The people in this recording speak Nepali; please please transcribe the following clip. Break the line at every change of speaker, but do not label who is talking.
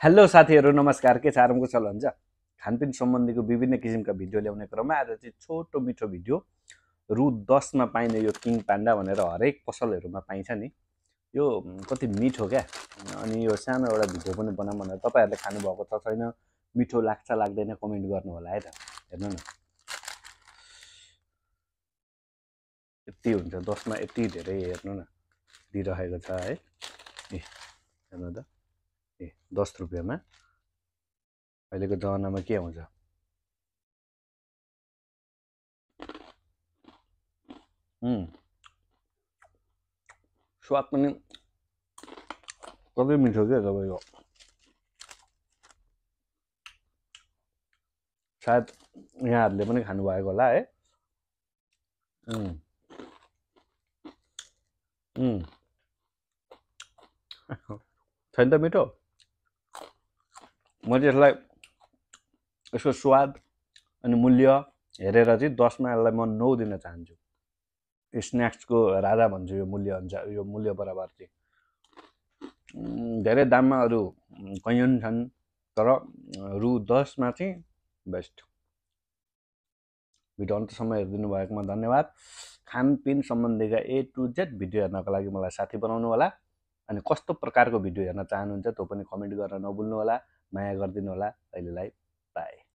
हेलो साथीहरू नमस्कार। के छ आरामको छ हुन्छ। खानपिन सम्बन्धीको विभिन्न किसिमका भिडियो ल्याउने क्रममा आज चाहिँ छोटो मिठो भिडियो रु 10 मा पाइने यो किङ पान्डा भनेर हरेक पसलहरूमा पाइन्छ नि यो कति मिठो क्या। अनि यो सानो एउटा भिडियो पनि बनाऊँ भनेर तपाईँहरूले खानुभएको छ छैन मिठो लाग्छ लाग्दैन कमेन्ट गर्नु होला है त। हेर्नु न यति हुन्छ 10 मा यति धेरै हेर्नु न दिइरहेको छ है। ए हेर्नु त 10 रुपियाँमा अहिलेको जमानामा के आउँछ। स्वाद पनि कति मिठो क्या तपाईँको। सायद यहाँहरूले पनि खानुभएको होला है। छैन त मिठो। म चाहिँ यसलाई यसको स्वाद अनि मूल्य हेरेर चाहिँ 10 मा यसलाई म 9 दिन चाहन्छु। स्न्याक्सको राजा भन्छु यो मूल्य अनुसार, यो मूल्य बराबर चाहिँ। धेरै दाममा अरू कैयन छन् तर रु 10 मा चाहिँ बेस्ट। भिडियो अन्तसम्म हेरिदिनु भएकोमा धन्यवाद। खानपिन सम्बन्धीका A to Z भिडियो हेर्नको लागि मलाई साथी बनाउनु होला। अनि कस्तो प्रकारको भिडियो हेर्न चाहनुहुन्छ त्यो पनि कमेन्ट गर्न नभुल्नु होला। माया गरिदिनु होला। अहिलेलाई बाई।